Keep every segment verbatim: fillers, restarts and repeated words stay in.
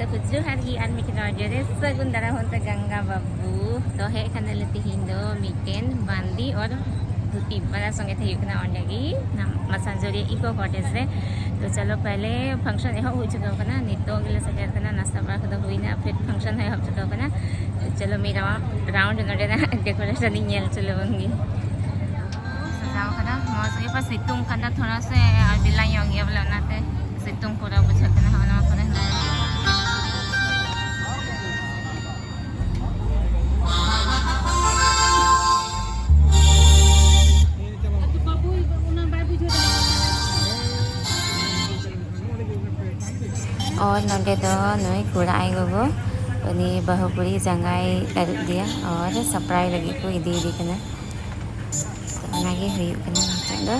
ᱛᱟᱠᱚ ᱡᱚᱦᱟᱨ ᱜᱮ ᱟᱨ ᱢᱤᱫᱴᱮᱱ ᱱᱚᱣᱟ ᱡᱚᱨᱮ ᱥᱟᱹᱜᱩᱱ ᱫᱟᱨᱟᱢ ᱦᱚᱸ ᱛᱚ ᱜᱟᱝᱜᱟ ᱵᱟᱹᱵᱩ᱾ ᱛᱚ ᱦᱮᱡ ᱠᱟᱱᱟᱞᱮ ᱛᱤᱦᱤᱧ ᱫᱚ ᱢᱤᱫᱴᱮᱱ ᱵᱟᱸᱫᱤ ᱟᱨ ᱫᱷᱩᱛᱤ ᱵᱟᱱᱟᱨ ᱥᱚᱸᱜᱮ ᱛᱮ ᱦᱩᱭᱩᱜ ᱠᱟᱱᱟ ᱚᱸᱰᱮ ᱜᱮ ᱢᱟᱥᱟᱱᱡᱳᱲᱤ ᱤᱠᱳ ᱠᱚᱴᱮᱡᱽ ᱨᱮ᱾ ᱛᱚ ᱪᱚᱞᱚ ᱯᱮᱦᱞᱮ ᱯᱷᱟᱝᱥᱚᱱ ᱮᱦᱚᱵ ᱦᱩᱭ ᱪᱩᱠᱟᱹᱣ ᱠᱟᱱᱟ, ᱱᱤᱛᱚᱜ ᱜᱮᱞᱮ ᱥᱮᱴᱮᱨ ᱠᱟᱱᱟ, ᱱᱟᱥᱛᱟ ᱵᱟᱲᱟ ᱠᱚᱫᱚ ᱦᱩᱭᱱᱟ, ᱯᱷᱤᱨ ᱯᱷᱟᱝᱥᱚᱱ ᱦᱚᱸ ᱮᱦᱚᱵ ᱪᱩᱠᱟᱹᱣ ᱠᱟᱱᱟ᱾ ᱛᱚ ᱪᱚᱞᱚ ᱢᱤᱫ ᱨᱟᱣᱩᱱᱰ ᱱᱚᱰᱮᱱᱟᱜ ᱰᱮᱠᱳᱨᱮᱥᱚᱱ ᱤᱧ ᱧᱮᱞ ᱦᱚᱪᱚ ᱞᱮᱵᱚᱱ ᱜᱮ᱾ ᱥᱟᱡᱟᱣ ᱠᱟᱱᱟ ᱢᱚᱡᱽ ᱜᱮ, ᱵᱟᱥ ᱥᱤᱛᱩᱝ ᱠᱟᱱᱟ ᱛᱷᱚᱲᱟ ᱥᱮ ᱟᱨ ᱵᱮᱞᱟ ᱧᱚᱜ ᱜᱮᱭᱟ ᱵᱚᱞᱮ, ᱚᱱᱟᱛᱮ ᱥᱤᱛᱩᱝ ᱯᱩᱨᱟᱹ ᱵᱩᱡᱷᱟᱹᱜ ᱠᱟᱱᱟ ᱦᱚᱸᱜᱼᱚ ᱱᱚᱣᱟ ᱠᱚᱨᱮ᱾ ᱟᱨ ᱱᱚᱰᱮ ᱫᱚ ᱱᱩᱭ ᱠᱚᱲᱟ ᱟᱡ ᱜᱚᱜᱚ ᱩᱱᱤ ᱵᱟᱹᱦᱩ ᱠᱩᱲᱤ ᱡᱟᱸᱜᱟᱭ ᱟᱹᱨᱩᱵ ᱫᱮᱭᱟ ᱟᱨ ᱥᱟᱯᱲᱟᱣ ᱞᱟᱹᱜᱤᱫ ᱠᱚ ᱤᱫᱤᱭᱮᱫᱮ ᱠᱟᱱᱟ᱾ ᱛᱚ ᱚᱱᱟᱜᱮ ᱦᱩᱭᱩᱜ ᱠᱟᱱᱟ ᱱᱤᱛᱚᱜ ᱫᱚ᱾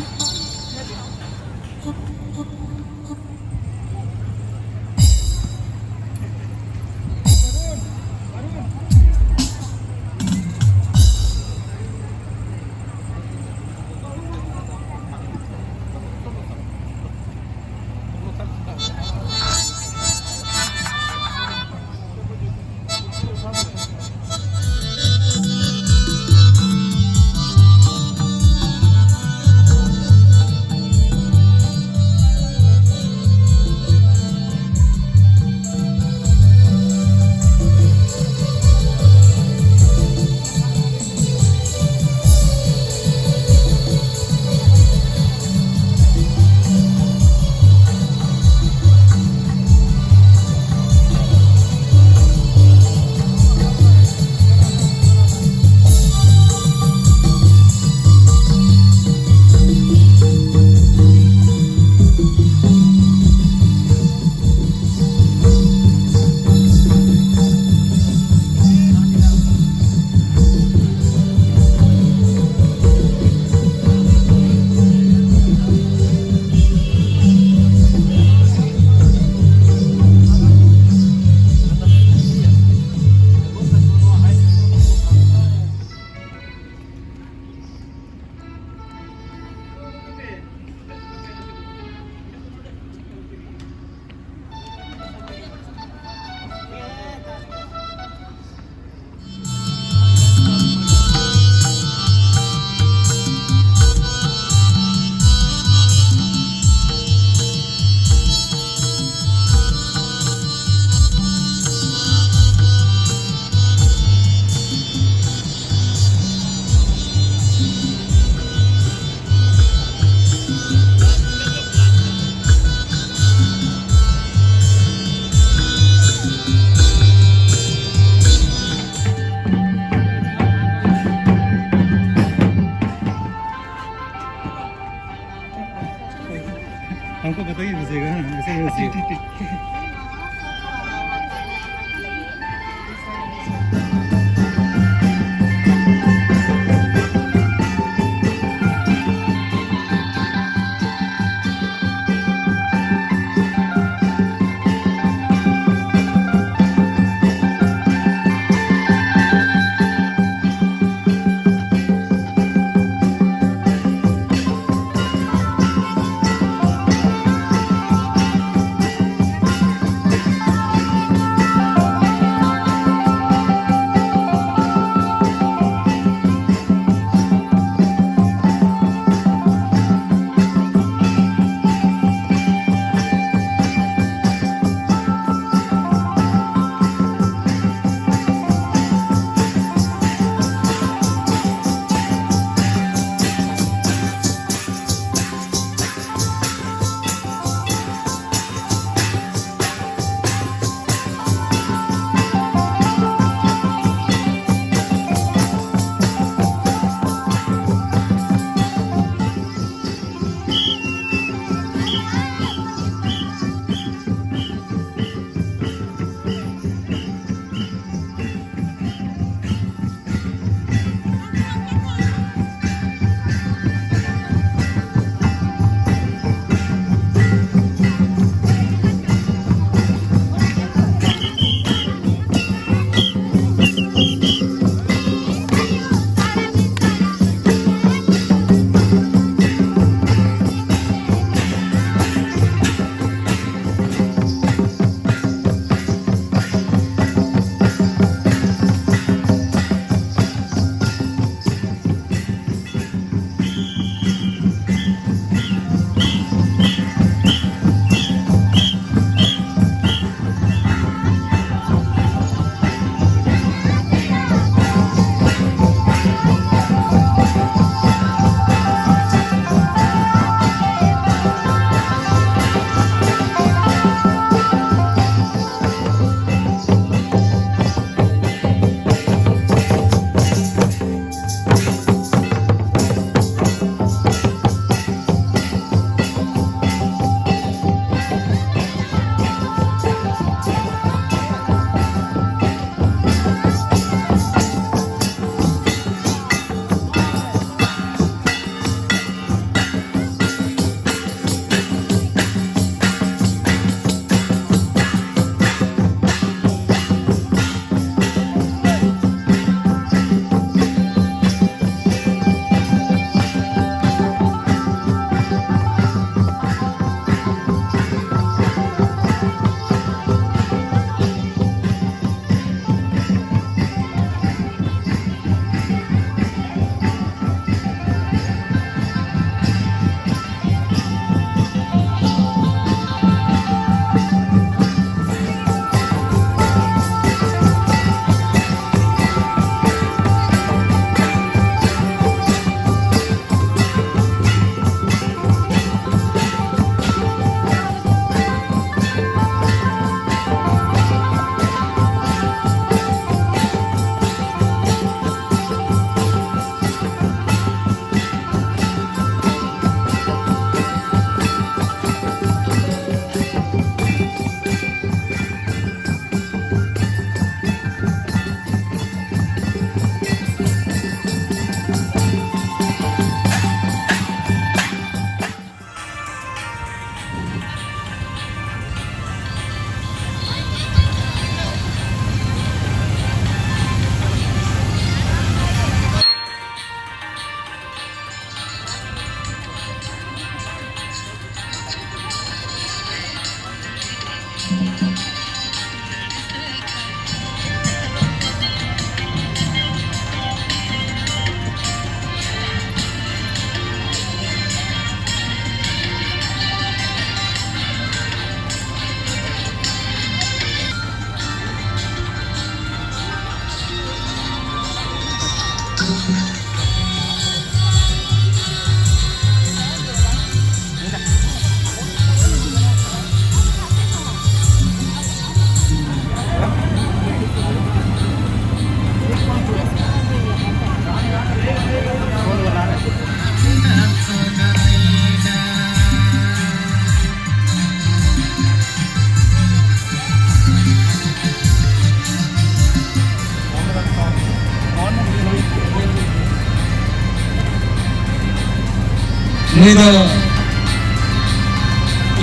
ᱩᱱᱤ ᱫᱚ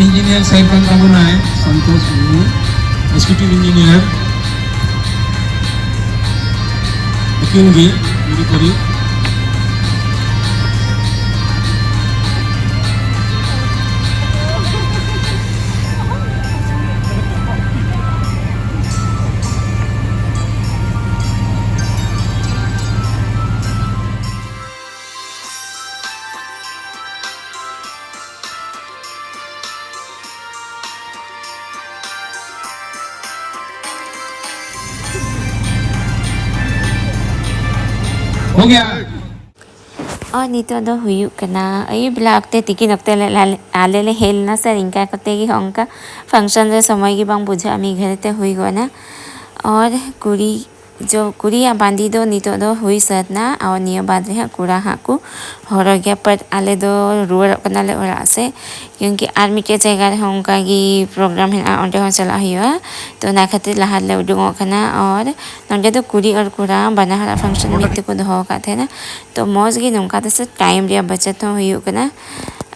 ᱤᱧᱡᱤᱱᱤᱭᱟᱨ ᱥᱟᱦᱮᱵ ᱠᱟᱱ ᱛᱟᱵᱚᱱᱟᱭ, ᱥᱚᱱᱛᱳᱥ ᱢᱩᱨᱢᱩ, ᱮᱠᱥᱤᱠᱤᱭᱩᱴᱤᱵᱷ ᱤᱧᱡᱤᱱᱤᱭᱟᱨ᱾ ᱟᱹᱠᱤᱱ ᱜᱮ ᱡᱩᱨᱤ ᱯᱟᱹᱨᱤ᱾ ᱦᱳ ᱜᱮᱭᱟ᱾ ᱟᱨ ᱱᱤᱛᱚᱜ ᱫᱚ ᱦᱩᱭᱩᱜ ᱠᱟᱱᱟ ᱟᱹᱭᱩᱵ ᱵᱮᱞᱟ ᱚᱠᱛᱮ, ᱛᱤᱠᱤᱱ ᱚᱠᱛᱮ ᱞᱮ, ᱟᱞᱮ, ᱟᱞᱮ ᱞᱮ ᱦᱮᱡ ᱞᱮᱱᱟ ᱥᱮ, ᱤᱱᱠᱟ ᱠᱟᱛᱮ ᱜᱮ ᱦᱚᱸᱜᱼᱚ ᱱᱚᱝᱠᱟ function ᱨᱮ ᱥᱚᱢᱚᱭ ᱜᱮ ᱵᱟᱝ ᱵᱩᱡᱷᱟᱹᱜᱼᱟ, ᱢᱤᱫ ᱜᱷᱟᱹᱲᱤ ᱛᱮ ᱦᱩᱭ ᱜᱚᱫ ᱮᱱᱟ᱾ ᱟᱨ ᱠᱩᱲᱤ ᱡᱚ, ᱠᱩᱲᱤᱭᱟᱜ ᱵᱟᱸᱫᱮ ᱫᱚ ᱱᱤᱛᱚᱜ ᱫᱚ ᱦᱩᱭ ᱥᱟᱹᱛ ᱮᱱᱟ, ᱟᱨ ᱱᱤᱭᱟᱹ ᱵᱟᱫᱽ ᱨᱮ ᱦᱟᱸᱜ ᱠᱚᱲᱟ ᱦᱟᱸᱜ ᱠᱚ ᱦᱚᱨᱚᱜ ᱜᱮᱭᱟ, but ᱟᱞᱮ ᱫᱚ ᱨᱩᱣᱟᱹᱲᱚᱜ ᱠᱟᱱᱟᱞᱮ ᱚᱲᱟᱜ ᱥᱮᱫ, ᱠᱤᱭᱩᱸᱠᱤ ᱟᱨ ᱢᱤᱫᱴᱮᱡ ᱡᱟᱭᱜᱟ ᱨᱮᱦᱚᱸ ᱚᱱᱠᱟ ᱜᱮ program ᱦᱮᱱᱟᱜᱼᱟ, ᱚᱸᱰᱮ ᱦᱚᱸ ᱪᱟᱞᱟᱜ ᱦᱩᱭᱩᱜᱼᱟ᱾ ᱛᱚ ᱚᱱᱟ ᱠᱷᱟᱹᱛᱤᱨ ᱞᱟᱦᱟ ᱨᱮᱞᱮ ᱩᱰᱩᱝᱚᱜ ᱠᱟᱱᱟ᱾ ᱟᱨ ᱱᱚᱸᱰᱮ ᱫᱚ ᱠᱩᱲᱤ ᱟᱨ ᱠᱚᱲᱟ ᱵᱟᱱᱟ ᱦᱚᱲᱟᱜ function ᱢᱤᱫ ᱛᱮᱠᱚ ᱫᱚᱦᱚ ᱟᱠᱟᱫ ᱛᱟᱦᱮᱱᱟ᱾ ᱛᱚ ᱢᱚᱡᱽ ᱜᱮ ᱱᱚᱝᱠᱟ ᱛᱮᱥᱮ time ᱨᱮᱭᱟᱜ ᱵᱟᱪᱚᱛ ᱦᱚᱸ ᱦᱩᱭᱩᱜ ᱠᱟᱱᱟ᱾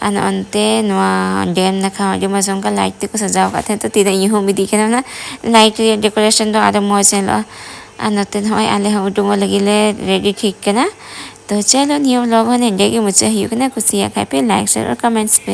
ᱟᱨ ᱱᱚᱜᱼᱚᱱᱛᱮ ᱱᱚᱣᱟ ᱰᱮᱢ ᱱᱟᱠᱷᱟ ᱟᱹᱰᱤ ᱢᱚᱡᱽ ᱚᱱᱠᱟ light ᱛᱮᱠᱚ ᱥᱟᱡᱟᱣ ᱟᱠᱟᱫ ᱛᱟᱦᱮᱸᱫ, ᱛᱚ ᱛᱤᱱᱟᱹᱜ ᱧᱩᱦᱩᱢ ᱤᱫᱤᱜ ᱠᱟᱱᱟ ᱚᱱᱟ light ᱨᱮᱭᱟᱜ decoration ᱫᱚ ᱟᱨᱚ ᱢᱚᱡᱽ ᱧᱮᱞᱚᱜᱼᱟ᱾ ᱟᱨ ᱱᱚᱛᱮ ᱱᱚᱜᱼᱚᱭ ᱟᱞᱮ ᱦᱚᱸ ᱩᱰᱩᱝᱚᱜ ᱞᱟᱹᱜᱤᱫ ᱞᱮ ready ᱴᱷᱤᱠ ᱠᱟᱱᱟ᱾ ᱛᱚ ᱪᱚᱞᱚ, ᱱᱤᱭᱟᱹ vlog ᱦᱚᱸ ᱱᱚᱸᱰᱮ ᱜᱮ ᱢᱩᱪᱟᱹᱫ ᱦᱩᱭᱩᱜ ᱠᱟᱱᱟ᱾ ᱠᱩᱥᱤᱭᱟᱜ ᱠᱷᱟᱡ ᱯᱮ like, share ᱟᱨ comments ᱯᱮ᱾